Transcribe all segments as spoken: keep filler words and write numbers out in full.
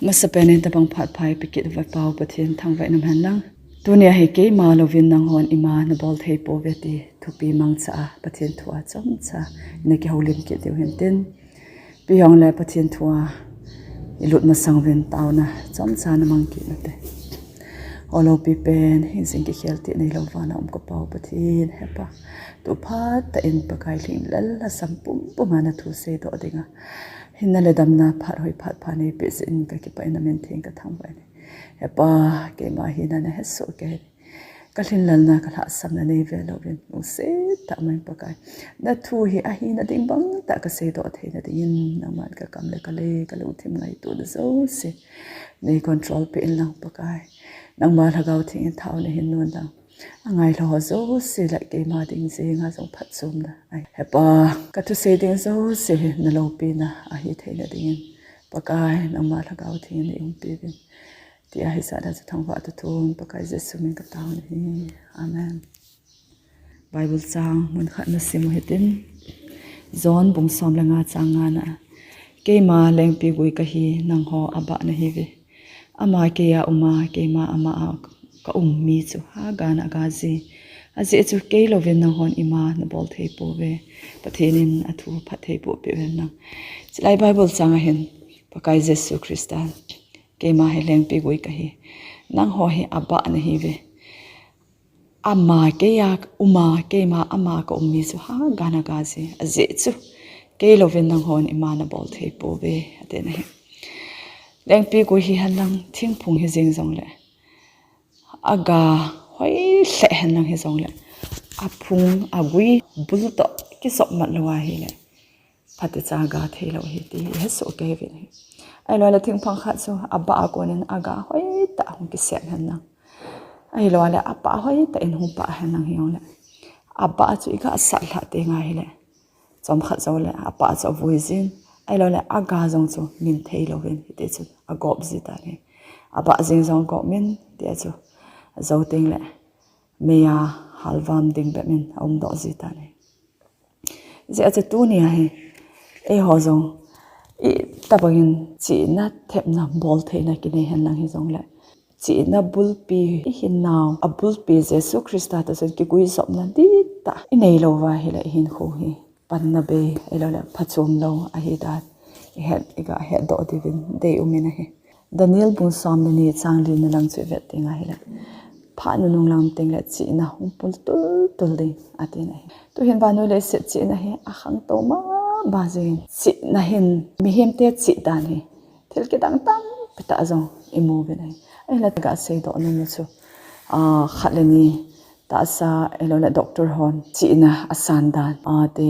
Masapen in tabang phat pha eipeh kit uva Pa u Pathen thangvah in umhen lang. Tunia hi keima louvin nanghon ima nabol thei pouve ti thupi mangcha a Pathen thu a chomcha ina kihoulim kit diu hintin. Ipi hijongle Pathen thu a ilut masang uvin taona chomcha namang kit ute. O loupi pen, hijing kikhel tih neilou vana um ka Pa u Pathen, he Pa, tu phat tah in Pakai lhinglel lhasam pumpum a nathu seidoh dinga hinna le damna phat hoi phat pha neipeh jeh in kakipah in namin theng kathangvah in. He Pa, keima hina nahesoh kei. Kalhinlelna kalhahsamna neive louvin, lungset tah mai Pakai, nathu hi ahina ding bang tah kaseidoh theina dingin nangman kakam le kalei, kalungthim ngaitona jouse nei control peh in lang Pakai. Nangma Lhagao Theng in thao nahin nun lang, angailha ho jouse le keima ding jenga jong phatchomna ahi. He Pa, kathusei ding jouse hi naloupina ahi theina dingin Pakai, nangma Lhagao Theng in neiumpi uvin, tia hijat a chu thangvah thu thum Pakai Jesu min in katao ahi. Amen. Bible chang mun khat nasim u hitin, John bung som le nga chang nga na, Keima lengpigui kahi, nangho abah nahiuve. Ama keiya uma, keima ama a kaum mi chu haga na aga ji. Ajeh chu kei louvin nanghon ima nabol thei pouve. Pathen in athu phattheiboh peh uvin lang. Chulai Bible chang a hin Pakai Jesu Christa, keima hi lengpigui kahi, nangho hi abah nahiuve. Ama keiya uma, keima ama kaum mi chu haga na aga ji. Ajeh chu kei louvin nanghon ima nabol thei pouve, atina ahi. Lengpigui hihen lang, thingphung hijeng jongle, aga hoi lheh hen lang hijongle, aphung agui bul toh kijop mat lou ahile, phatecha aga theilou ahi ti ihesoh kei uvin ahi. Ahiloule thingphung khat chu abah a konin aga hoitah hung kisem hen lang, ahiloule apah hoitah in hung pah hen lang hijongle, abah chu iga sat lhah teng ahile, chomkhat joule apah chu avui jin, ahiloule aga jong chu min theilouvin hiti chun agop ji tan ahi. Abah jeng jong agop min, tia chu ajou tengle meiya halvam ding bep in aumdoh ji tan ahi. Hijeh a chu tunia hi eiho jong itobangin chihna thepna bol theina kinei hen lang hijongle, chihna bulpi ihinau, abulpi Jesu Christa toh chun kiguijopna dihtah inei louva ahile, ihinkho hi panna bei, ahiloule phachom lou ahidan ihet, iga hetdoh diuvin deium in ahi. Daniel bung som le ni chang li na lang chu ivet teng ahile, phat nunung lam tengle chihna hung pul tultul ding, atin ahi. Tuhin vannoi leiset chihna hi akhangtou mama jengin, chihna hin mihemte chih dan hi thil kidang tampi tah jong imu uvin ahi. Ahinla iga seidoh nom u chu, ah, khat le ni tahsa, ahiloule doctor hon chihna asan dan, ah, te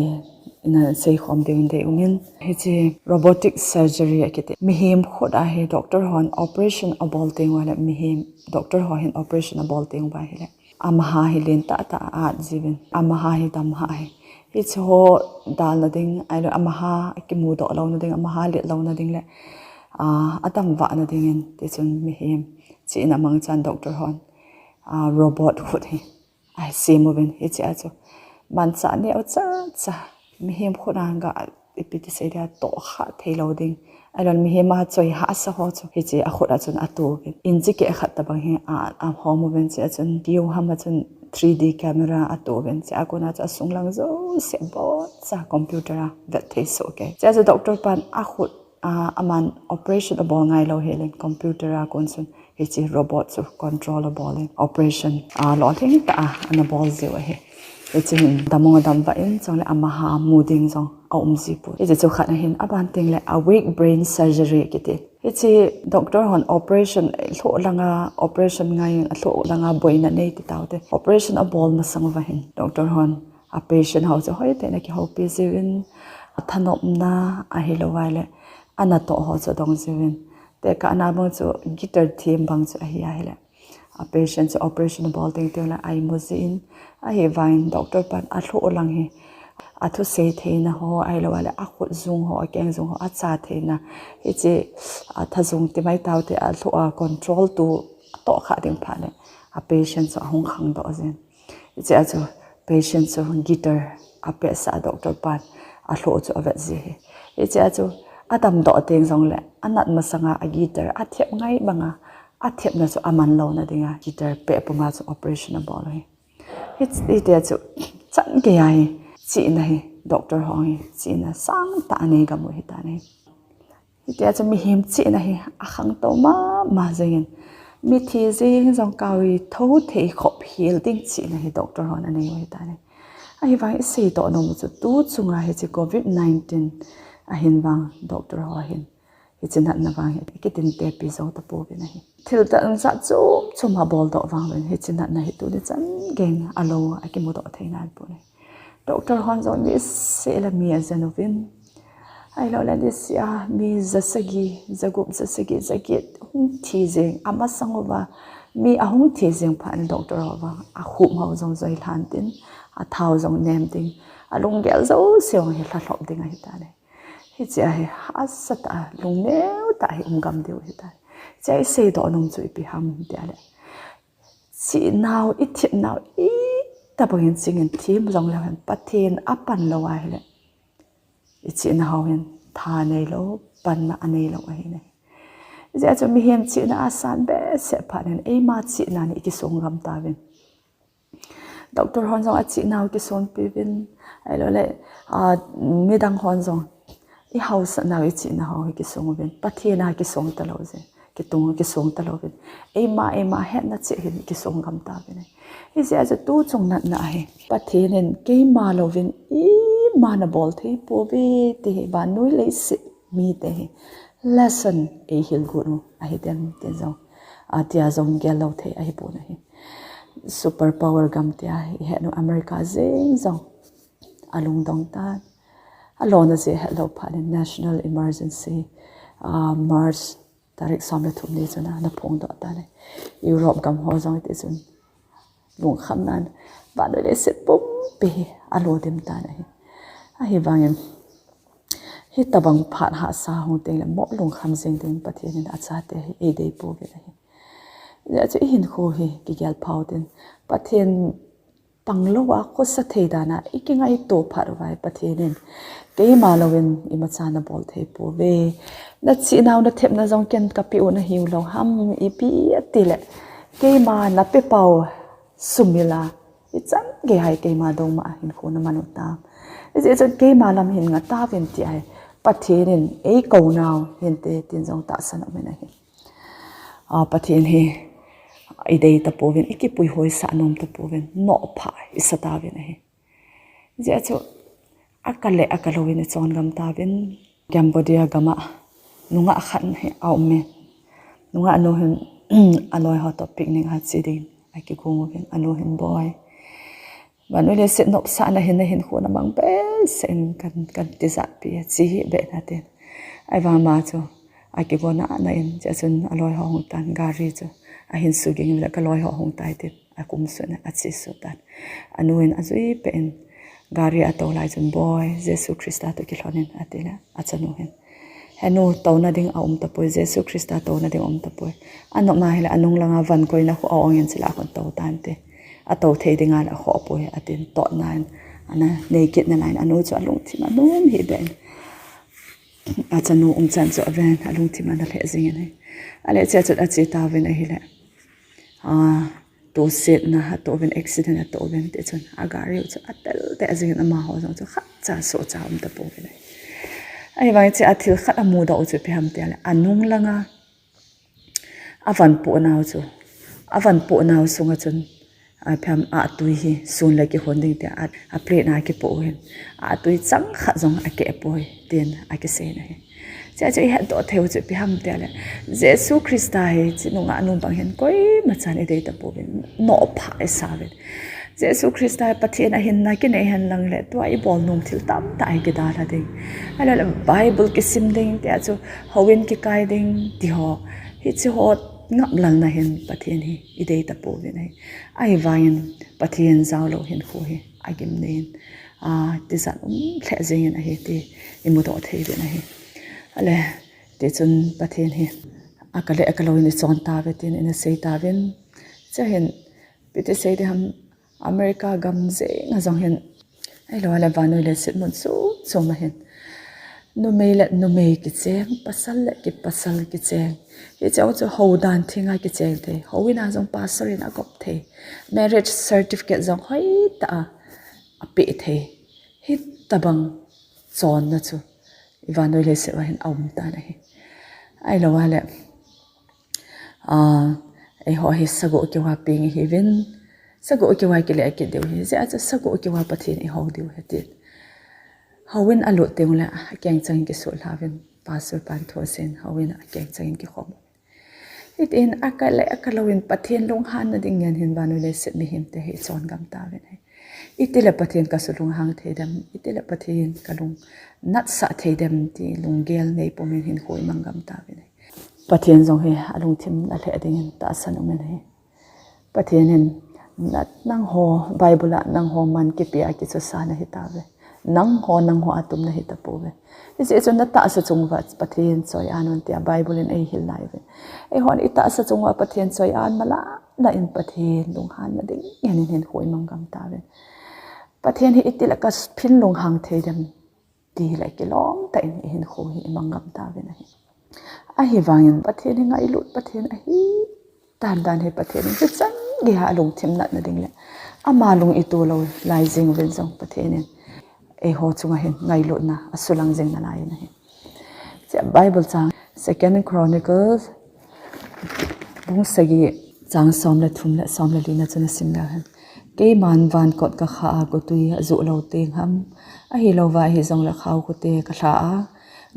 ina seikhom diuvin deium in, hiche robotic surgery akiti, mihem khut a hi doctor hon operation abol teng uva le, mihem, doctor ho hin operation abol teng uva ahile, amaha hi lentah tah a-at jiuvin, amaha hi damhah ahi. Hiche ho dalna ding, ahilou amaha akimudoh louna ding, amaha let louna ding le, ah, adamvahna dingin, tichun mihem chihna mangchan doctor hon, ah, robot khut hi asem uvin, hichea chu manchah neocha cha, mihem khut a ga, ipi ti sei dia, tohkhah theilou ding, ahiloule mihem a choi hahsa ho chu hiche akhut a chun ato uvin, inch keh khat tobang hi a, ahom uvin, chea chun keu ham a chun three D camera ato uvin, chea kona chu asunglang jouse aboncha computer a vet thei soh kei. Chea chu doctor pan akhut, ah, aman operation abol ngailou helin computer a kon chun hiche robot chu control abolin operation, ah, lolhing tah a ana bol jiu ahi. Hiche hin damong adamvah in, chule amaha mu ding jong aum jipoi. Hiche chu khat ahin, aban tengle awake brain surgery kiti, hiche doctor hon operation lhoh langa, operation ngai lhoh langa boina nei ti taute, operation abol masang uva hin doctor hon a patient ho chu hoitah in akihoupi jiuvin, athanopna ahilouva le anatoh ho chu adong jiuvin, tekahna bang chu guitar them bang chu ahi ahile, a patient chu operation abol teng tengle aimu jin, ahivangin doctor pan alhoh lang hi athusei theina ho, ahilouva le akhut jung ho, akeng jung ho acha theina, hiche athajung timai taute, alhoh a control tu atohkhah ding phat le a patient chu ahung khangdoh jin. Hichea chu patient chu guitar apehsah a doctor pan alhoh chu avet ji ahi. Hichea chu Adamdoh teng jongle, anat masanga a guitar athep ngai banga, athepna chu aman louna dinga guitar peh puma chu operation abol u ahi. Hitia chu chan geiya hi chihna hi doctor ho hi chihna sangtah anei gam u ahitan ahi. Hitia chu mihem chihna hi akhangtou mama jengin, mithi jeng jong kawi tho thei khop hel ding chihna hi doctor hon anei u ahitan ahi. Ahivang iseidoh nom u chu tu chunga hiche covid nineteen ahin vang doctor ho hin hiche natna vang hi kitinte pi jou tapouvin ahi. Thil tah jat chom chom abol doh vang uvin hiche natna hi tuni chan geiyin alou akimudoh thei nai poi. Doctor hon jong niseh le mi ajen uvin, ahiloule niseh a mi jasagi, jagup, jasagi, jaget hung thi jeng, amasang uva mi ahung thi jeng phat in doctor ho vang akhup ho jong joilhan tin, athao jong nem ding, alunggel jouse jong hi lhalhop ding ahitan ahi. Hichea hi hahsatah a lungneo tah a hi um gam diu ahitan. Hichea iseidoh nom chu ipi ham tile, chihnau, ithepnau itobangin chingin them jongleu hen Pathen apan lou ahile, ichihna ho hin tha neilou, panna aneilou ahi. Hijeh chun mihem chihna asan behseh phat in eima chihna in ikisong gam tauvin. Doctor hon jong achihnau kisonpiuvin, ahiloule midang hon jong ihaosatnau ichihna ho hi kisong uvin, Pathen a kisong talou jeh, kitung kisong talouvin, eima eima hetna cheh hin ikisong gam tauvin ahi. Hijeh a chu tu chung natna ahi, Pathen in keima louvin ima nabol thei pouve ti hi vannoi leiset mite hi lesson eihil got u ahi dem tin jong, atia jong gel lou thei ahipon ahi. Super power gam tia ihet u America jeng jong alungdong tan, alona jeh hetlou phat in national emergency, March tarik som le thum ni chun ana phongdoh tan ahi. Europe gam ho jong hiti chun lungkhamnan vannoi leiset pumpi hi alo dim tan ahi. Ahivangin hitobang phat hahsa hung tengle mo lungkham jeng ding Pathen in achate hi eidei pouvin ahi. Hijeh chun ihinkho hi kigel phau tin, Pathen panglouva khosa thei dan a ikingaito phat uva hi Pathen in keima louvin imacha nabol thei pouve. Nachihnau nathepna jong ken kapeh u nahiu lou ham ipi atile, keima napepau sum ila ichan gei a hi keima dongma a hinkho naman u tam. Hijeh chun keima lam hin nga tauvin tia hi Pathen in eikounau hinte tin jong tahsan aumin ahi. Pathen hi idei tapouvin, ikipuihoisah nom tapouvin, nopha isa tauvin ahi. Hijeh chun akale akalouvin ichon gam tauvin, Cambodia gam a nungah khat hi aumin, nungah nu hin aloiho toh picnic a che dingin akigong uvin, anu hin, Boi, vannoi leiset nopsahna hin nahinkho namang behseh in, kan, kan tijatpi a che hih beh in atin. Ahivang ama chu akigona ana in, chea chun aloiho hung tan, gari chu ahin suging in le, Kaloiho hung tai, tin akumsuh in achesuh tan. Anu in ajuipeh in gari atou lai chun, Boi, Jesu Christa toh kilhon in, atile achanu hin, He nu, touna ding aum tapoi, Jesu Christa touna ding aum tapoi. Anop ma hile anung langa van koina khu a-ong in chule akhun tou tante. Atou thei dinga le akhoh poi, atin, totna in ana nei kitna lai in anu chu alungthim anom hih beh in, achanu umchan chu aven, alungthim ana lheh jingin ahi. Ale chea chun ache tauvin ahile, tosetna atoh uvin, accident atoh uvin, tichun agari u chu atel teh jingin amaho jong chu khatcha sohcha aum tapouvin ahi. Ahivangin chea thil khat amudoh u chu ipi ham tile, anung langa avan pohnau chu, avan pohnau sunga chun, ipi ham, ahtui hi sun le kihon ding tia a, a plate na akipoh u hin, ahtui chang khat jong akeh poi, tin akisei in ahi. Chea chu ihetdoh thei u chu ipi ham tile, Jesu Christa hi hiche nungah nu bang hin koimachan idei tapouvin, nopha isauvin. Jesu Christa hi Pathen ahinna kinei henlang le tua ibol nom thil tamtah hi kidalha ding, ahiloule Bible kisim ding, tia chu houin kikai ding tiho, hicheho ngaplalna hin Pathen hi idei tapouvin ahi. Ahivangin Pathen jaolou hinkho hi agimnei in, tijat um lheh jengin ahi ti imudoh thei uvin ahi. Ale, tichun Pathen hi akale akalouvin ichon tauve tin ina sei tauvin. Chea hin, ipi ti sei ding ham, America gam jenga jong hin, ahiloule vannoi leiset mun chom choma hin, Numei le numei kicheng, pasal le kipasal kicheng. Hiche chu houdan thenga kicheng thei. Houin a jong pastor in agop thei. Marriage certificate jong hoitah a apeh thei. Hitabang chonna chu ivannoi leiset uva hin aum tan ahi. Ahilou a le, ah, eiho hi sagoh keu a peng ihiuvin, sagoh keu a kile kit diu ahi. Hijeh a chu sagoh keu a Pathen ihou diu ahi tin. Houin alut teng ule, akeng changin kisuhlha uvin, pastor pan thu asei in, houin akeng changin kikhom. Hitin akah le akah louvin Pathen lunghanna ding ngen hin vannoi leiset mihemte hi ichon gam tauvin ahi. Itile Pathen kasulunghang thei dem, itile Pathen kalung natsah thei dem ti lunggel nei pumin hinkho imang gam tauvin ahi. Pathen jong hi alungthim na lheh dingin tahsan umin ahi. Pathen in nangho Bible a nangho man kipe a kichosa nahi tauve. Nangho, nangho a tum nahi tapouve. Hijeh chun natahsa chung uva Pathen choi-an un tia Bible in eihil lai uve. Eihon itahsa chung uva Pathen choi-an mala, la in Pathen lunghanna ding ngen in hinkho imang gam tauvin. Pathen hi itile kaphin lunghang thei dem ti le kilom tah in ihinkho hi imang gam tauvin ahi. Ahivangin Pathen hi ngailut Pathen ahi. Dandan hi Pathen in hichan geiya alungthim natna ding le ama lung ito lou lai jeng uvin jong Pathen in eiho chunga hin ngailutna asulang jing nalai in ahi. Hiche Bible chang Second Chronicles bung sagi chang som le thum le som le lina chu nasim leu hen. Keiman vankot kakha a gotwi ajoh lou teng ham, ahilouva hijongle khaokote kalha a,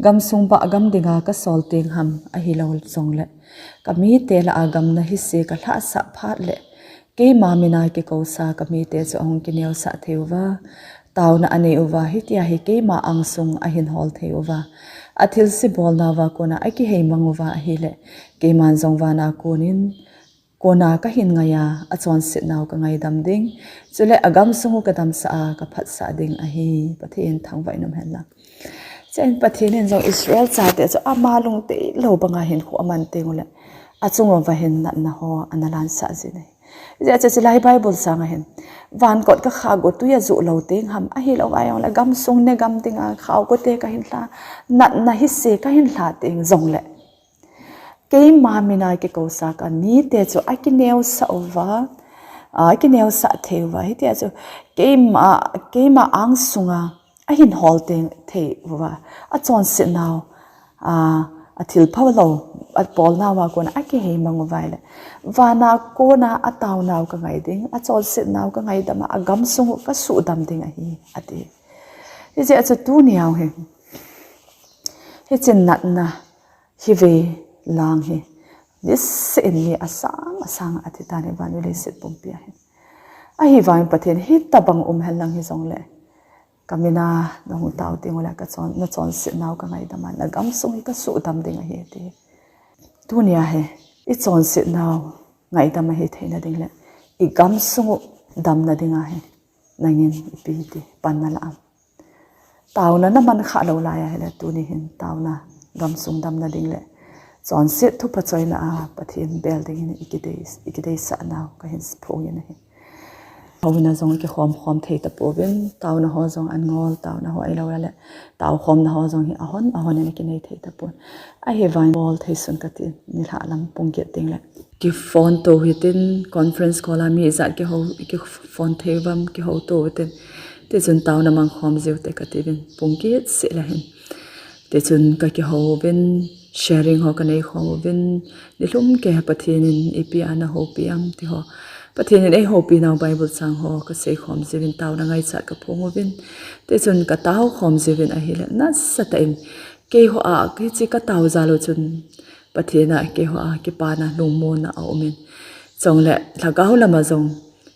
gamsung bah gam dinga kasol teng ham, ahilou jongle kamite lah a gamna hise kalhahsah phat le keima mina kikousa kamite chu ahung kineosah thei uva, taona anei uva, hitia hi keima angsung ahin hol thei uva, athilse bolnauva kona akiheimang uva ahile, keiman jong vana konin, kona kahin ngaiya, achonsetnau kangaidam ding, chule agamsung u kadamsah a, kaphatsah ding ahi. Pathen thangvah in um hen lang. Chuin Pathen in jong Israel chate chu ama lungdei lou banga hinkho aman teng ule, achung uva hin natna ho ana lansah jin ahi. Hijeh chun chulai Bible chang a hin, vankot kakha gotwi ajoh lou teng ham, ahilouva jongle gamsung ne gam dinga khaokote kahin lha, natna hise kahin lha teng jongle keima mina kikousa kamite chu akineosah uva, akineosah thei uva, hitia chu keima, keima angsunga ahin hol teng thei uva, achonsetnau, athilpha lou, abolnauva kona akiheimang uva ahile, vana kona ataonau kangai ding, achonsetnau kangaidam a, agamsung u kasuhdam ding ahi, ati. Hijeh chun tunia hi, hiche natna hi vei lang hi, niseh in mi asang asang athi tan ahi vannoi leiset pumpia hin. Ahivangin Pathen hitobang um hen lang hijongle, kamina nahung tao teng ule nachonsetnau kangaidam a, nagamsung hi kasuhdam ding ahi ati. Tunia hi ichonsetnau ngaidam ahi theina ding le igamsung u damna dinga hi nangin ipi ti pan nalah am? Taona naman khah lou lai ahile tuni hin taona, gamsung damna ding le chonset thupha choina a Pathen bel dingin ikideisah nau kahin phongin ahi. Houin a jong kikhom khom thei tapouvin, taona ho jong angol, taona ho ahilou le taokhomna ho jong hi ahon ahon in kinei thei tapon. Ahivangin bol thei sun kati, nilhah lam pung get ding le kiphone to hitin, conference call a mi ijat kihou, kiphone thei uvam, kihouto utin, tichun taona mangkhom jiu te katiuvin, pung get seh le hin. Tichun kakihouvin, sharing ho kanei khom uvin, nilhum keiya Pathen in ipi a nahoupi am ti ho, Pathen in eihoupinau Bible chang ho kasei khom jiuvin, taona ngaichat kaphong uvin, tichun katao khom jiuvin ahile nasatah in keiho a hiche katao jal u chun Pathen a keiho a kipana lungmonna aumin, chule lhagao lama jong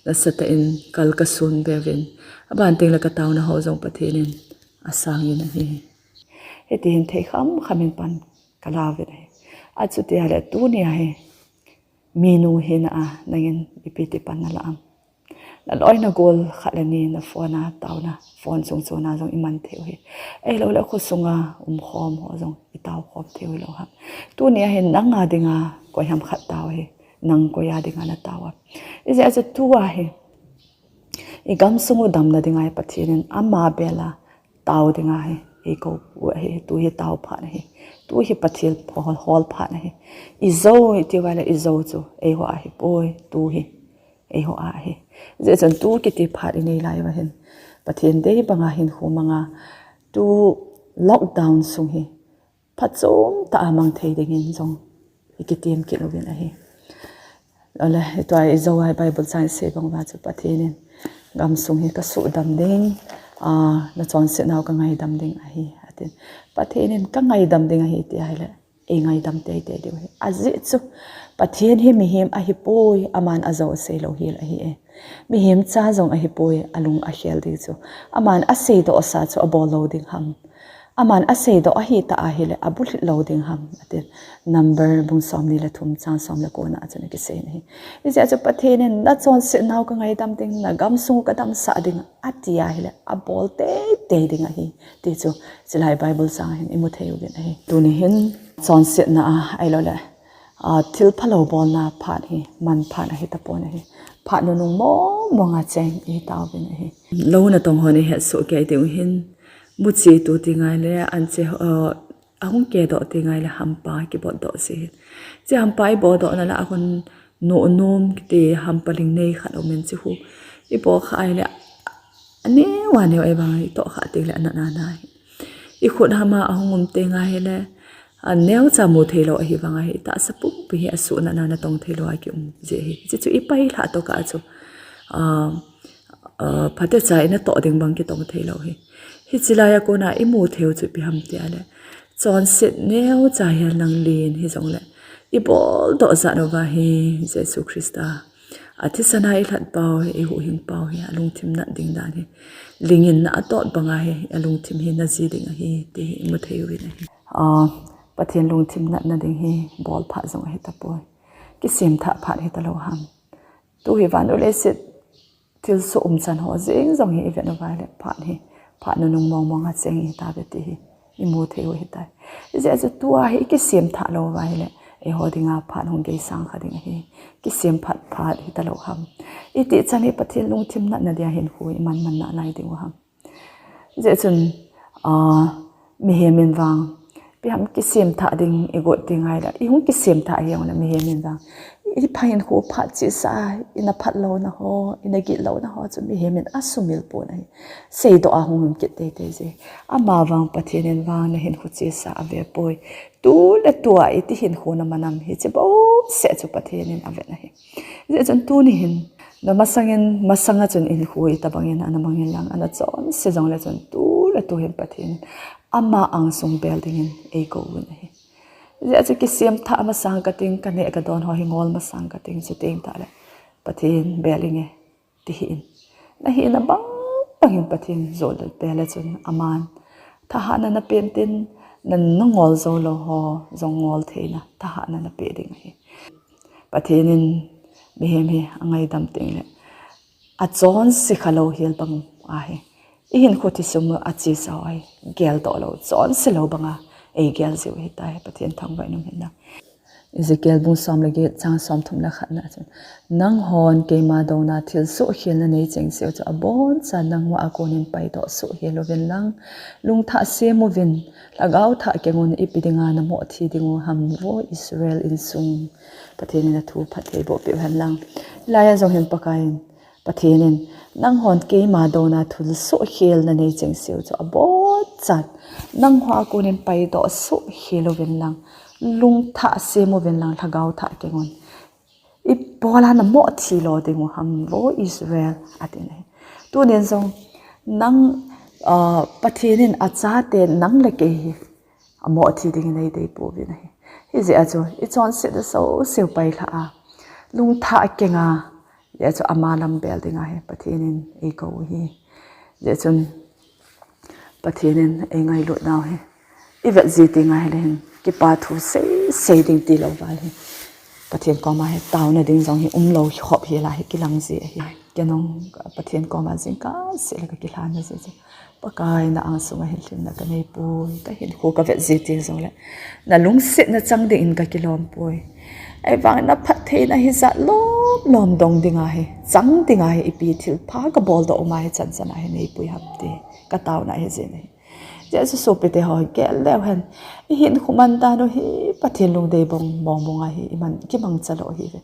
nasatah in kal kasun beuvin, aban tengle kataona ho jong Pathen in asangin ahi. Hitihin thei khamkham in pan kalauvin ahi. Achuti ahile tunia hi minu hina a nangin ipi ti pan nalah am? Naloi nagol khat le ni naphone a taona, phone chungchon a jong iman thei u hi, ahiloule khosunga umkhom ho jong itaokhom thei u hilou ham? Tunia hin nanga dinga koiham khat tao hi, nang koiya dinga natao am? Ijeh a chu tua hi igamsung u damna dinga hi Pathen in ama bela tao dinga hi Eikou u ahi, tu hi tao phat ahi. Tu hi Pathen hol, hol phat ahi. Ijo iti uva le ijo chu eiho a ahipoi, tu hi eiho a ahi. Hijeh chun tu kiti phat inei lai uva hin Pathen dei banga hinkho manga tu lockdown sung hi phachom tah a mang thei dingin jong ikitem kit uvin ahi. Ole, tua ijo a Bible chang isei bang uva chu Pathen in gamsung hi kasuhdam ding, a, nachonset nau kangaidam ding ahi, atin. Pathen in kangaidam ding ahi ti ahile, eingaidam teitei diu ahi. Ajeh chu, Pathen hi mihem ahipoi, aman ajo asei lou hel ahi e. Mihem cha jong ahipoi, alung akhel ding chu. Aman aseidoh sa chu abol lou ding ham. Aman aseidoh ahitah ahile, abulhit lou ding ham, atin. Number bung somni le thum chang som le ko na chun akisei in ahi. Hijeh chun Pathen in nachonset nau kangaidam ding, nagamsung kadamsah ding, ati ahile, abol teitei ding ahi. Ti chu, chulai Bible chang hin imu thei uvin ahi. Tuni hin, chonsetna a, ahilou le, a, thil phalou bolna phat hi, man phat ahi tapon ahi. Phat nunung mong mong a cheng ihi tauvin ahi. Lou natong hon ihet soh kei diu hin, muchi tu ti ngai le, anche, a, ahung kedoh ti ngai le hampa kibotdoh se hin. Che hampa ibotdoh na la ahun nohnom kiti hampa ling nei khat umin che hu. Iboh kha ahile, aneo aneo ahivang itoh kha teng le anat nana hi. Ikhut hama ahung um teng ahile, aneocha mu thei lou ahivang ahi, itahsa pumpi hi asuh nana natong thei lou a kium jeh ahi. Hiche chu ipai lhah tokah chu, a, a, phatecha inatoh ding bang kitong thei lou hi. Hiche laiya kona imu theiu chu ipi ham tia le, chonset neocha hihen lang len hijongle, iboldoh jat uva hi Jesu Christa athisana ilhat pau hi, ihuhhing pau hi, alungthim nat ding dan hi, lingin na atot banga hi, alungthim hi naji ding ahi, ti hi imu thei uvin ahi. A, Pathen lungthim natna ding hi bol phat jong ahi tapoi. Kisem thah phat hi talou ham. Tu hi van u leiset thilsoh umchan ho jeng jong hi ivet uva le phat hi, phat nunung mong mong a cheng ihi tauve ti hi imu thei u ahitai. Hijeh chun tua hi ikisem thah lou uva ahile, eiho dinga phat hung geisang kha ding ahi. Kisem phat phat hi talou ham. Itih chan hi Pathen lungthim natna dia hinkho iman man nalai diu ham. Hijeh chun, a, mihem in vang, ipi ham kisem thah ding igot teng ahile, ihung kisem thah hijongle mihem in vang, ipha hinkho phat chesa, ina phat louna ho, ina git louna ho chu mihem in asumil pon ahi. Seidoh a hung um kit teitei je. Ama vang Pathen in vang nahinkho chesa ave poi. Tu le tua iti hinkho naman am hiche bouseh chu Pathen in avet ahi. Hijeh chun tuni hin, na masangin, masanga chun hinkho itobangin ana mangin lang, ana chonse jongle chun tu le tu hin Pathen in ama angsung bel dingin eikou uvin ahi. Hijeh chun kisem thah masang kating, kaneh kadon ho hi ngol masang kating, chuteng tahle Pathen bel inge, ti hih in. Nahina bang bangin Pathen joulel pele chun aman thahatna napen tin, na, nangol jou lou ho jong ngol theina thahatna napeh ding ahi. Pathen in mihem hi angaidam tengle, achonse khalou hel bang ahi. Ihinkho thilsoh mu achesa ho hi geldoh lou, chonse lou banga eigel jiu ahitai. Pathen thangvah in umhen lang. Ezekiel bung som le get chang somthum le khatna chun, nanghon keima douna thilsoh khel nanei chengse u chu abonchan nangma a konin paidoh soh hel uvin lang, lungthah sem uvin, lhagao thah kengun, ipi dinga namoh thi dingu ham vo Israel insung. Pathen in athu phatthei boh peh uhen lang. Hilaiya jong hin Pakaiyin, Pathen in, nanghon keima douna thilsoh khel nanei chengse u chu abonchan nangho a konin paidoh soh hel uvin lang, lungthah sem uvin lang, lhagao thah kengun, ibola namoh thi lo dingu ham vo Israel, atin ahi. Tunin jong nang, a, Pathen in achate nang le kei hi amoh thi dingin eidei pouvin ahi. Hijeh a chu ichonsetna jouse u pailhah a, lungthah kenga, hijeh a chu ama lam bel dinga hi Pathen in eikou u ahi. Hijeh chun Pathen in eingailut nau hi ivet ji teng ahile hin, kipa thu sei sei ding tilou val hi Pathen koma hi taona ding jong hi umlou khop hel a hi kilang ji ahi. Keinung Pathen koma jingkah seh le kakilhanna ji chu, Pakai, na angsunga hinlhinna kaneipoi, kahinkho kavet ji teng jongle nalungsetna chang dingin kakilom poi. Ahivangin naphattheina hijat lom lom dong dinga hi, chang dinga hi ipi thilpha kaboldoh uma hi chanchan a hi neipui ham ti kataona hijin ahi. Jesu sopite ho gel leu hen. Ihin khu man dan u hi Pathen lungdei bong bong bong ahi, iman kimangcha lou hi ve.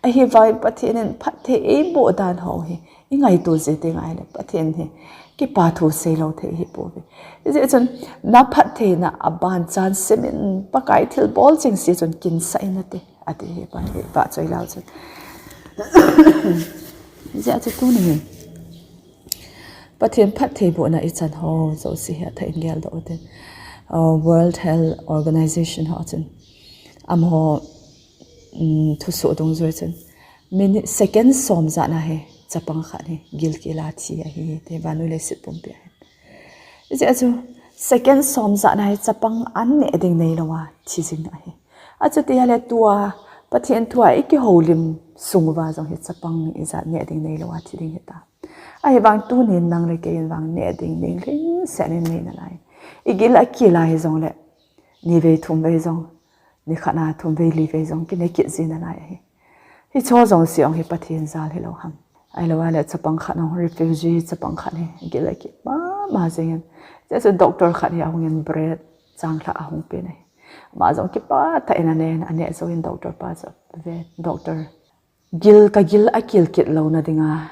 Ahivangin Pathen in phatthei eiboh dan ho hi ingaito jing teng ahile Pathen hi kipa thu seilou thei hi pouve. Hijeh chun na phattheina aban chan simin Pakai thilbol chengse chun kinsah in nate, ati hi pa hi pa choi lau chun. Hijeh chun tuni hin Pathen phatthei bohna ichan ho jouse hi athah in geldoh utin. Uh, World Health Organization ho chun amaho, um, thusoh dungjui chun minute, second som jat na hi chapang khat hi gilkel a thi ahi, ti vannoi leiset pumpi ahi. Hijeh chun second som jat na hi chapang an neh ding neilou a thi jing ahi. Achuti ahile tua Pathen thua ikihoulim sung uva jong hi chapang ijat neh ding neilou a thi ding hita. Ahivang tunin nang le kei in vang neh ding ning lhingset in nei nalai. Igil akel a hijongle ni vei thum vei jong, ni khat a thum vei li vei jong kine kit ji nalai ahi. Hicho jouse jong hi Pathen jal hilou ham? Ahilou ahile chapang khat jong, refugee chapang khat hi gil akel mama jingin, hijeh chun doctor khat hi ahungin bread changlhah ahung pen ahi. Ama jong kipah tah in anen, aneh jouvin doctor pa chu ave, doctor, gil, kagil akel kit louna dinga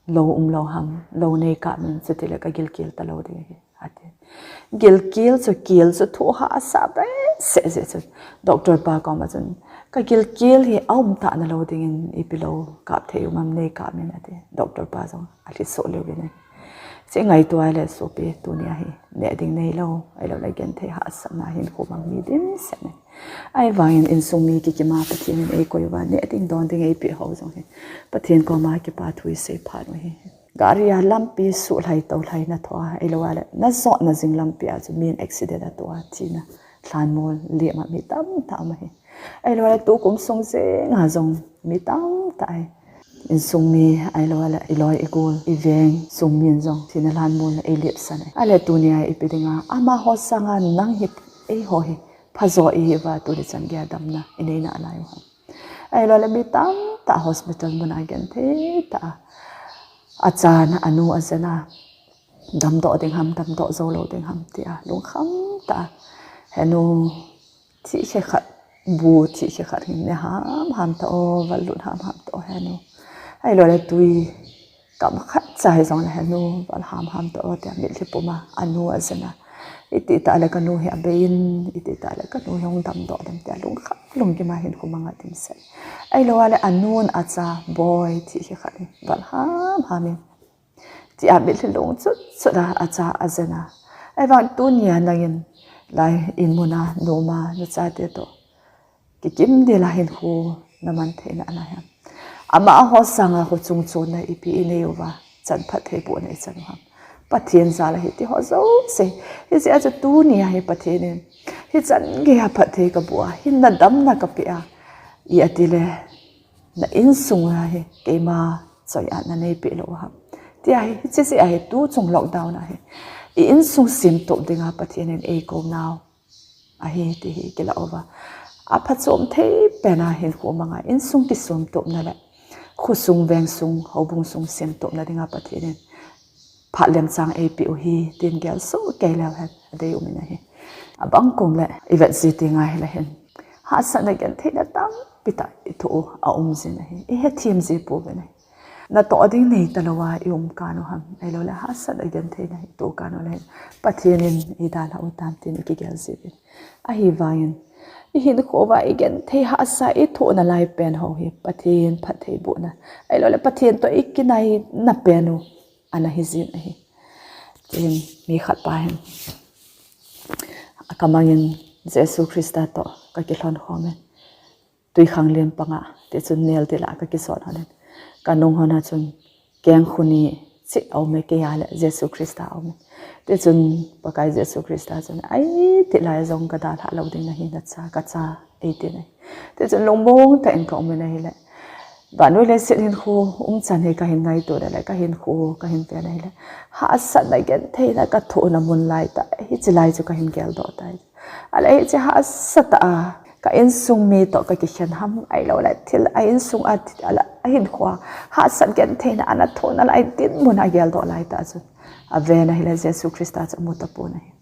lou umlou ham? Lou nei kap in, chutile kagil kel talou ding ahi, ati. Gilkel chu, kel chu thu hahsa behseh jeh chun doctor pa koma chun, kagilkel hi aum tah nalou dingin ipi lou kap thei um am, nei kap in, ati. Doctor pa jong alhisoh leuvin ahi. Hiche ngaito ahile sopi, tunia hi neh ding neilou, ahiloule genthei hahsatna hinkho mang mi dimset in ahi. Ahivangin insung mi kikima Pathen in eikoi uva neh ding don ding eipeh ho jong hi Pathen koma kipa thu isei phat u ahi. Gari a lampi suhlhai toulhai nathoa, ahiloule najot najing lampi a chu min accident atoh a thina lhanmol lima mi tamtah um ahi. Ahiloule tukum sung jenga jong mi tamtah ahi. Insung mi, ahiloule iloi igol, iveng sung min jong thina lhanmolna eilepsan ahi. Ahile tunia ipi dinga amaho sanga nang hi, eiho hi phajo ihiuva, tuni chan geiya damna inei nalai u ham? Ahiloule mi tamtah hospital muna genthei tah a, achan anu ajen a, damdoh ding ham, damdoh jou lou ding ham tia lungkham tah a, henu, thihkhe khat, bu thihkhe khat hin ne hamham tao, vallut hamham tao henu. Ahiloule tui kam khatcha hijongle henu, val hamham tao tia mitlhi puma anu ajen a, itih tah le kanu hi abeiyin, itih tah le kanu hi hung damdoh dem tia lungkham lunggim a hinkho manga dimset. Ahiloule anun acha boi thihkhe khat hi val hamham in, tia mitlhi lungchut chut a acha ajen a. Ahivang tunia nangin lai in muna noma nachate toh kikimdel a hinkho naman theina ana ham? Amaho sanga khochung chonna ipi inei uva chan phattheibohna ichan u ham? Pathen jal a hitiho jouse. Hijeh a chu tunia hi Pathen in hichan geiya phatthei kaboh a, hinna damna kapeh a, i atile na insung a hi keima choi-atna neipeh lou ham? Tia hi, hiche jeh a hi tuchung lockdown a hi i insung semtop dinga Pathen in eikou nau ahi ti hi kilah uva, aphachom thei pena hinkho manga insung kisomtopna le khosung, vengsung, houbung sung semtopna dinga Pathen in phat lemchang eipeh u hi tin gelsoh kei leu hen adei um in ahi. Abang kom le ivet ji tenga hile hin hahsatna gentheina tampi tah ithoh u aum jin ahi, ihethem ji pouvin ahi. Natoh ding nei talouva ium kan u ham, ahiloule hahsatna gentheina itoh kan u le hin Pathen in eidalhah u tam tin ikigel jiuvin. Ahivangin ihinkho uva igenthei hahsa ithoh nalai pen ho hi Pathen phattheibohna, ahiloule Pathen toh ikinaina pen u ana hijin ahi. Tin, mi khat pa hin kamangin Jesu Christa toh kakilhon khomin, twikhanglen panga, tichun nel dila kakijot honin, kanung hona chun kengkhu ni cheh aume, keiya le Jesu Christa aume. Tichun Pakai Jesu Christa chun, aiti lai jong kadalhah lou ding nahi, nacha, kacha, eitin ahi. Tichun lungmong tah in kaumin ahile, vannoi leiset hinkho umchan hi kahin ngaito le, kahinkho kahin ven ahile, hahsatna gentheina kathohna mun laitah hiche lai chu kahin geldoh tai. Ahile hiche hahsa tah a ka insung mi toh kakikhen ham, ahiloule thil a insung a, ahinkhoa hahsat gentheina ana thoh nalai dinmun ageldoh laitah chun, aven ahile Jesu Christa chu amu tapon ahi.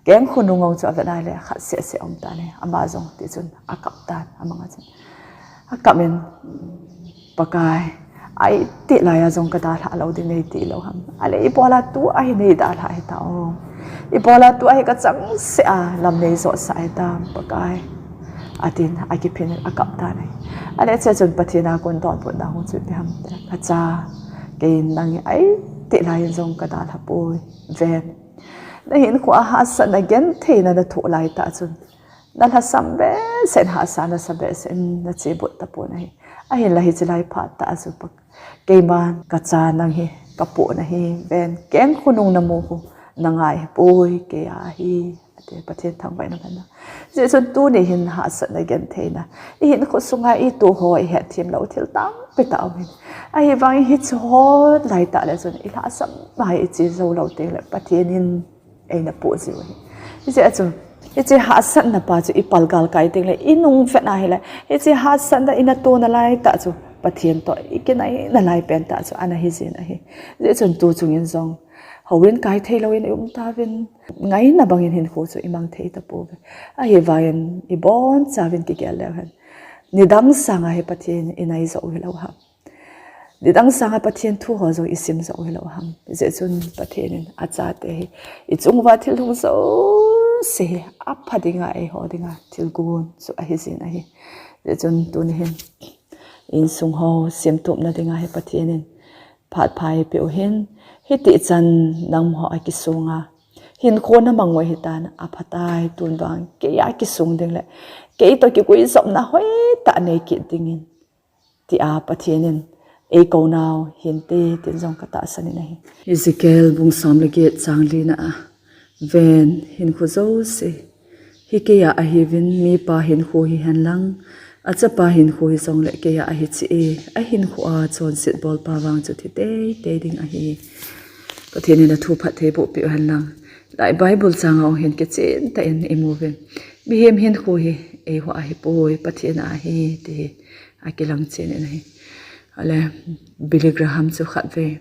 keng khonung jong chu avet a ahile khat seh seh aum tan ahi. Ama jong tichun akap tan, amang a chun. Akap in, Pakai, ahi tih laiya jong kadalhah lou ding nei ti lou ham. Ahile ibola tua hi nei dalhah hita o. Ibola tua hi kachangseh a lam nei jot sah hitam, Pakai. Atin, akiphin in akap tan ahi. Ahile hichea chun Pathen a kon donbutna hung chu ipi ham tile, Ka cha, kei nang hi ahi tih laiyin jong kadalhah poi. Ven, nahinkhoa hahsatna gentheina nathoh laitah chun, nalhasam behseh in, hahsa nasa behseh in nachebut tapon ahi. Ahinla hiche lai phat tah a chu, Pa, keiman kacha nang hi kapohna ahi. Ven, keng khonung namu khu nangai hipoi, keiya ahi, ati. Pathen thangvahna umhen. Hijeh chun tuni hin hahsatna gentheina, ihinkho sunga itoh ho ihetthem lou thil tampi tah aum in. Ahivangin hiche ho laitah le chun ilhahsam a iche jou lou tengle Pathen in eina poh jiu ahi. Hijeh a chu, hiche hahsatna pa chu ipalgal kai tengle inung vet a ahile, hiche hahsatna inatohna laitah chu Pathen toh ikinaina lai pentah chu ana hijin ahi. Hijeh chun tuchung in jong houin kai theilouvin ium tauvin, ngaina bangin hinkho chu imang thei tapouve. Ahivangin ibonchauvin kigel leu hen, nidang sanga hi Pathen inai joh u hilou ham. Nidang sanga Pathen thu ho jong isim joh u hilou ham. Hijeh chun Pathen in achate hi ichung uva thil hung jouse hi apha dinga eiho dinga thilgon chu ahijin ahi. Hijeh chun tuni hin insung ho semtupna dinga hi Pathen in phat pha eipeh u hin, hitih chan nangho akisonga hinkho namang u ahitan, aphatai, tun vang keiya kisong ding le keitoh kiguijopna hoitah nei kit dingin, tia Pathen in eikou nau hinte, tin jong katahsan in ahi. Ezekiel bung som le get chang lina a, Ven, hinkho jouse hi keiya ahiuvin, mipa hinkho hihen lang, achapa hinkho hijongle keiya ahi cheh e. Ahinkhoa chonset bolpa vang chu thi teitei ding ahi. Pathen in athu phattheiboh peh u hen lang. Lai Bible changa jong hin kichen tah in imu uve. Mihem hinkho hi eiho a ahipoi, Pathen a ahi, ti hi akilang chen in ahi. Ahile Billy Graham chu khatvei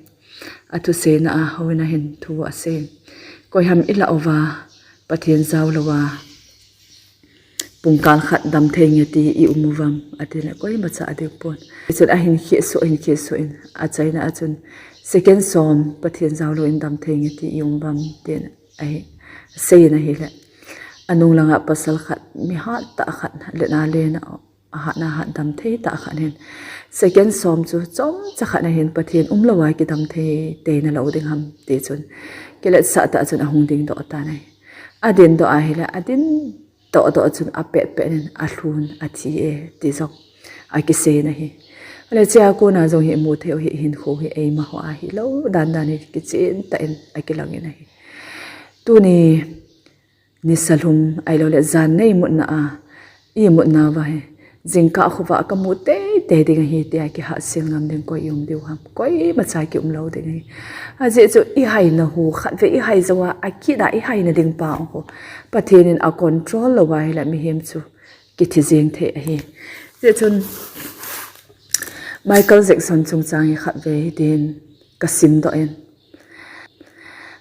athuseina a houin ahin thu asei. Koiham ilah uva, Pathen jao louva pungkal khat damthei nge ti ium uvam, atile koimacha adei pon. Hichun ahin khehsoh, ahin khehsoh in, achaina a chun, second som Pathen jao louvin damthei nge ti ium uvam, tin ahi, asei in ahile, anung langa pasal khat, mihat tah khat, lena lena, ahatna hat damthei tah khat hin, second som chu chomcha khat ahin, Pathen umlouva kidamthei teina lou ding ham, tichun kiletsah tah chun ahung dingdoh tan ahi. Adindoh ahile, adin doh doh chun apetpet in alhun athi e, ti jong akisei in ahi. Ahile hichea kona jong hi imu thei u hi, hinkho hi eimaho a hilou dandan hi kichen tah in akilang in ahi. Tuni nisa lhum ahiloule jan neimutna a, imutna uva hi, jingkah khovah kamu teitei ding ahi, tia kihahsel ngam ding koi ium diu ham, koimacha kium lou ding ahi. Ajeh chu ihaina hu khatvei ihai jouva, akit a ihaina ding pa khu Pathen in acontrol louva ahile mihem chu kithi jeng thei ahi. Hijeh chun Michael Jackson chungchang hi khatvei hitin kasimdoh in,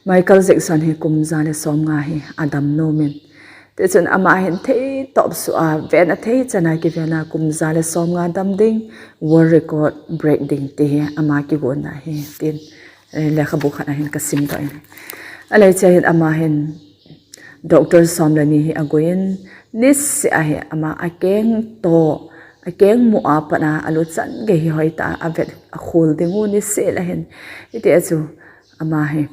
Michael Jackson hi kum ja le somnga hi adam nom in, tichun ama hin theitop suh a, ven athei chan a kiven a, kum ja le somnga dam ding, world record break ding ti hi ama kigonna ahi, tin lekhabu khat a hin kasimdoh in. Ahile hichea hin ama hin doctor som le ni hi agoi in, niseh a hi ama akeng toh, akeng mu a pat a aluchan gei hi hoitah a avet akhol ding u niseh le hin, hitia chu ama hi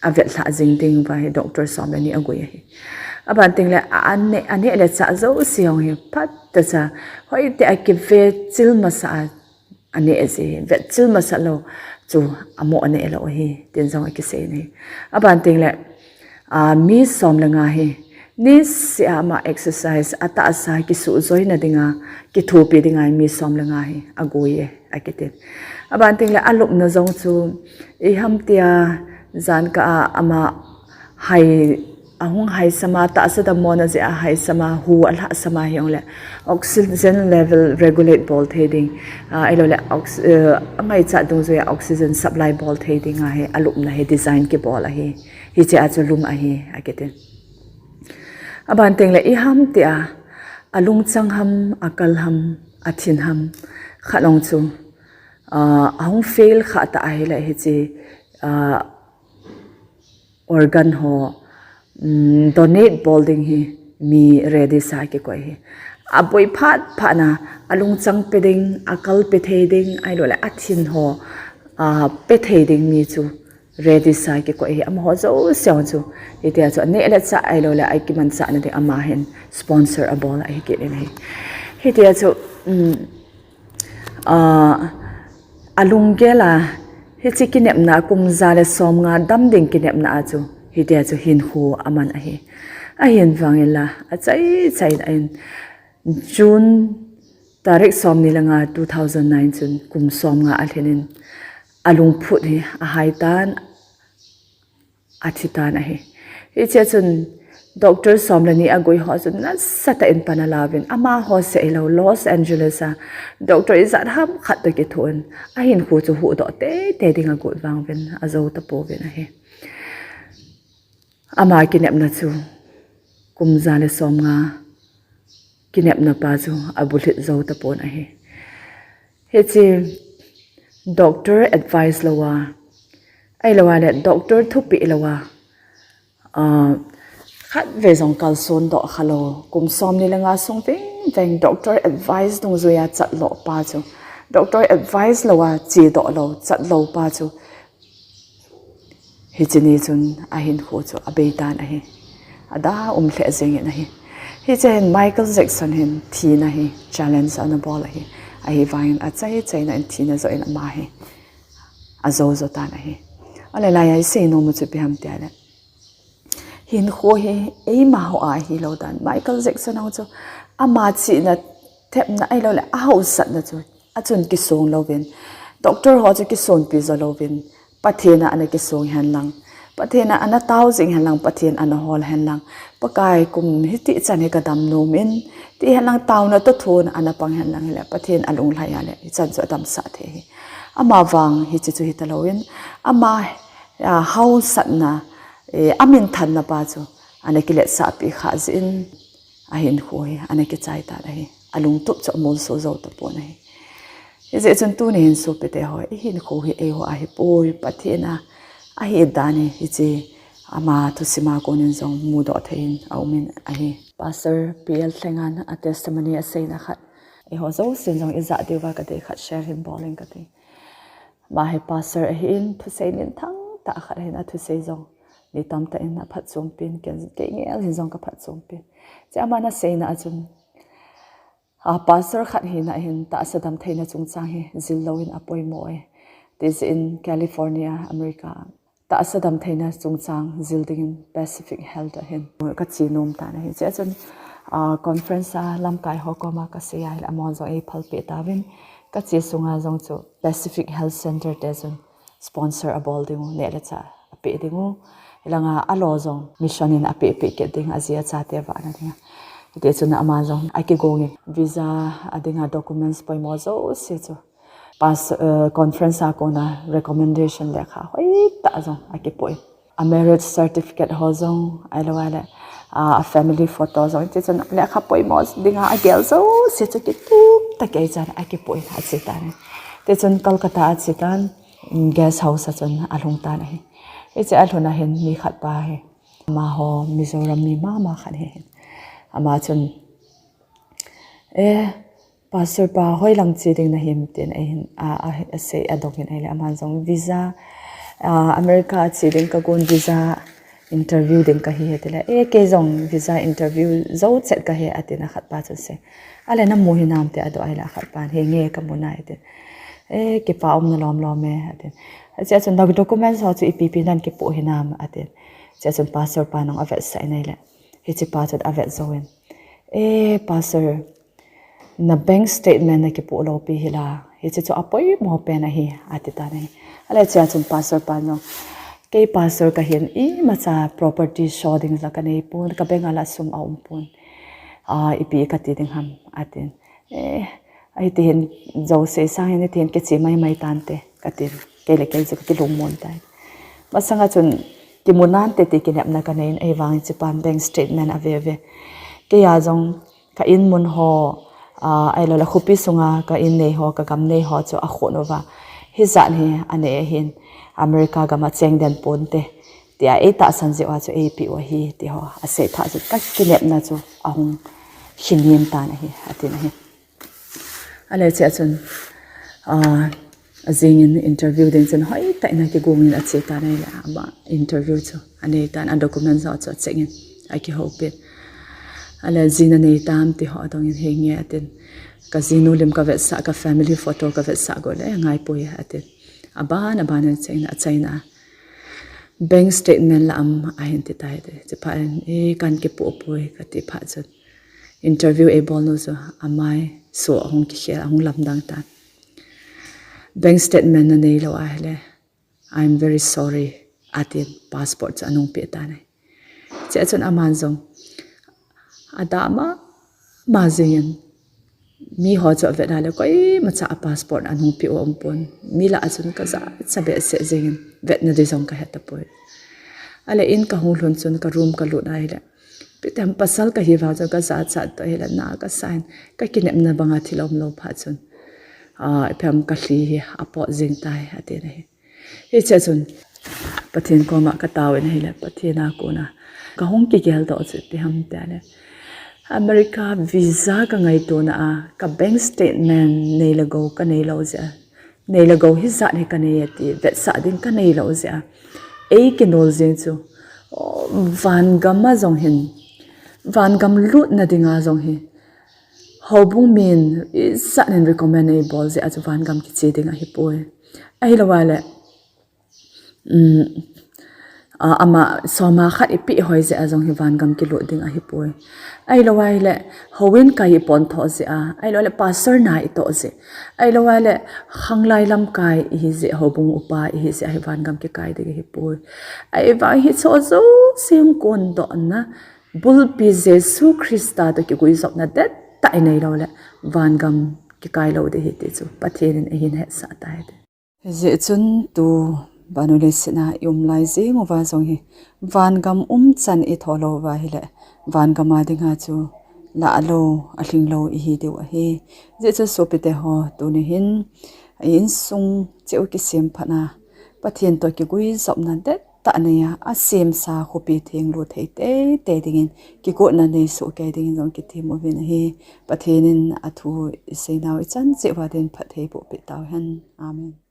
avetlhah jing ding uva hi doctor som le ni agoi ahi. Aban tengle aneh, aneh le chah jouse jong hi phatechan hoitah a kivetchil masa a, aneh ji, vetchil masat lou chu amoh aneh lou ahi, tin jong akisei in ahi. Aban tengle, a, mi som le nga hi niseh a ama exercise atahsa kisuhjoina dinga, kithopi dinga mi som le nga hi agoi e, akitin. Aban tengle alupna jong chu iham tia, jankah a ama hai, ahung haisama, tahsa dammona jeh a haisama, hu alhahsama hijongle oxygen level regulate bol thei ding, a, ahiloule ox-, eh, angaichat dungjuia oxygen supply bol thei dinga hi alupna hi design kibol ahi. Hichea chu lum ahi, akitin. Aban teng le iham tia, alungchang ham, akal ham, athin ham, khat ong chu, ah, ahung fail kha ta ahile hiche, ah, organ ho, um, donate bol ding hi mi ready sa kikoi hi. Aboi phat phat na, alungchang pe ding, akal pe thei ding, ahilou le athin ho, ah, pe thei ding mi chu ready sa kikoi hi. Amaho jouse chu, hitia chu, aneh le chah ahilou le, akimanchah na ding ama hin sponsor abol ahi kit in ahi. Hitia chu, um, ah, alunggel a, hiche kinepna kum ja le som nga dam ding kinepna a chu, hitia chu hinkho aman ahi. Ahin vang in la, achai chai in, June tarik som ni le nga two thousand nine chun kum som nga alhin in, alungphut hi ahai tan, athi tan ahi. Hiche chun doctor som le ni agui ho chun nasatah in pan ala uvin, amaho seh hilou Los Angeles a doctor ijat ham khat toh kitho in, ahinkho chu huhdoh teitei ding agot vang uvin, ajou tapouvin ahi. Ama kinepna chu kum ja le som nga kinepna pa chu abulhit jou tapon ahi. Hiche doctor advice lou a, ahilou a le doctor thupeh lou a, ah, khatvei jong kalson doh khalou, kum som ni le nga sung veng veng doctor advice dungjuiya chat lou pa chu, doctor advice lou a chedoh lou, chat lou pa chu, hiche ni chun ahinkho chu abei tan ahi. Ada um lheh jeng in ahi. Hiche hin Michael Jackson hin thina hi challenge ana bol ahi. Ahivangin achai chaina in thina joh in ama hi ajou jou tan ahi. Ahile laiya isei nom u chu ipi ham tia le, hinkho hi eima ho a hilou dan, Michael Jackson ho chu ama chihna, thepna ahilou le ahaosatna chu achun kisong louvin, doctor ho chu kisonpi jo louvin, Pathen a ana kisong hen lang, Pathen a ana tao jing hen lang, Pathen ana hol hen lang, Pakai, kum hitih chan hi kadam nom in, ti hen lang, taona toh thon ana pang hen lang hile Pathen alunglhai a le hichan chu adamsah thei ahi. Ama vang hiche chu hita louvin, ama, ah, haosatna, eh, aminthanna pa chu ana kiletsahpi kha jeh in, ahinkho hi ana kichai tan ahi. Alungtup chu amolso jou tapon ahi. Hijeh chun tuni hin sopite ho, ihinkho hi eiho a ahipoi, Pathen a ahi dan hi hiche ama thusim a kon in jong mudoh thei in aum in ahi. Pastor P L Thlengan a testimony aseina khat, eiho jousen jong ijah diuva kadei khat share hin bol ing kati. Ama hi pastor ahin, thusei minthang tah khat ahin, athusei jong mi tamtah in aphatchompi in, kei, kei ngel hin jong kaphatchompi in. Hiche aman aseina a chun, a, pastor khat hina hin tahsa damtheina chungchang hi jil louvin apoimo e, ti jeh in California, America, tahsa damtheina chungchang jil dingin Pacific Health a hin kache nom tan ahi. Hiche a chun, a, conference a lamkai ho koma kasei a hile, amahon jong eiphalpeh tauvin, kache sunga jong chu Pacific Health Center te chun sponsor abol dingu, neh le chah apeh dingu, hilanga alo jong mission in apehpeh kit ding, aji achate vahna dinga. Hiti chun ama jong akigong in, visa a dinga documents poimo jouse chu Pas-, eh, conference a kona recommendation lekha hoitah jong akipoh in, a marriage certificate ho jong, ahilou le, a, family photo jong, hiti chun lekha poimo dinga agel jouse chu kitup tah kei chan akipoh in ache tan ahi. Hiti chun Kolkata ache tan, guest house a chun alhung tan ahi. Hiche alhun a hin mi khat pa hi, amaho Mizoram mi mama khat hi hin, ama chun, eh, Pastor pa, hoilang che ding nahim, tin ahin, a, a, asei, adong in ahile, aman jong visa, a, America a che ding kagon, visa interview ding kahi e, tile, eh, kei jong visa interview jou chet kahi e, atin akhat pa chun asei. Ahile namu hinam, ti adoh ahile akhat pan, henge kamu nai, tin. Eh, kipa umna lom lom e, atin. Hiche a chun documents ho chu ipi ipi nakipoh hinam, atin. Hiche a chun pastor pa nung avetsah in ahile, hiche pa chun avet jouvin, eh, pastor, na bank statement nakipoh lou pi hila, hiche chu apoimo pen ahi, ati tan ahi. Ahile hiche a chun pastor pan jong, kei pastor kahin, imacha property show ding la kanei pon, ka bank a la sum aumpon, a, ipi kati ding ham, atin. Eh, hiti hin jouse sang hin, hiti hin kiche maimai tante, katin. Kei le kei chu kakilungmon tai. Masanga chun, kimu nante ti kinepna kanei in, ahivangin hichepan bank statement ave ve. Keiya jong ka in mun ho, ah, ahilouleh khopi sunga ka in nei ho, ka gam nei ho chu akhot uva, hijat hi anei ahin, America gam a cheng den ponte, tia eitahsan jeh uva chu eipeh u ahi, ti ho asei phat chun ka kinepna chu ahung lhingin tan ahi, atin ahi. Ahile chea chun, ah, ajingin interview ding chun hoitah in akigongin ache tan ahile, ama interview chu anei tan, a document jong chu acheck in, akihoupi. Ahile ji nanei tam ti ho adongin, henge atin. Ka jinu lim kavetsah, ka family photo kavetsah got le ngaipoi atin. Aban, aban in acheck in, achaina bank statement la am ahin ti tai ti. Chuphat in, e, kahin kipoh poi kati phat chun, interview eibolnu chu amai soh ahung kikhel, ahung lamdang tan. Bank statement nanei lou ahile, I'm very sorry, atin passport chu anungpeh tan ahi. Chea chun aman jong adah mama jingin, miho chu avet a le koimacha a passport anungpeh u aumpon. Mi lah a chun kajachat behseh jingin, vetna ding jong kahetapoi. Ahile in kahung lhun chun ka room kalut ahile, ipi tiham pasal kahi vang chun kajachat toh ahile, na kasan, kakinepna banga thil aumlou phat chun, ah, ipi ham kalhi hi apot jing tai, atin ahi. Hichea chun Pathen koma katao in ahile, Pathen a kona kahung kigeldoh chu ipi ham tile, America visa kangaitona a, ka bank statement nei le gou kanei lou jeh a, nei le gou hijat hi kanei e ti vetsah ding kanei lou jeh a, eikinol jeng chu, o, vangam a jong hin, vangam lutna dinga jong hi houbung min ijat in recommend eibol jeh a chu vangam kiche ding ahipoi. Ahilou le, um, a, ama soma khat ipeh hoi jeh a jong hi vangam kilut ding ahipoi. Ahilou le, houin kai iponthoh jeh a, ahilou le pastor na itoh jeh, ahilou le khanglai lamkai ihi jeh, houbung upa ihi jeh a hi vangam kikai ding ahipoi. Ahivang hicheho jouse hung kondohna bulpi Jesu Christa toh kiguijopna dettah inei lou le, vangam kikai lou ding ahi ti chu Pathen in eihin hetsah tai ti. Hijeh chun tu vannoi leiset a ium lai jeng uva jong hi, vangam umchan itho lou uva ahile, vangam a dinga chu lah lou, alhing lou ihi diu ahi. Hijeh chun sopite ho, tuni hin insung cheh u kisem phat a, Pathen toh kiguijopna dettah nei a, asemsa khopi theng lut thei teitei dingin, kigotna nei sohkei dingin jong kithem uvin ahi. Pathen in athu iseinau ichan cheh uva din phatthei bohpeh tauhen. Amen.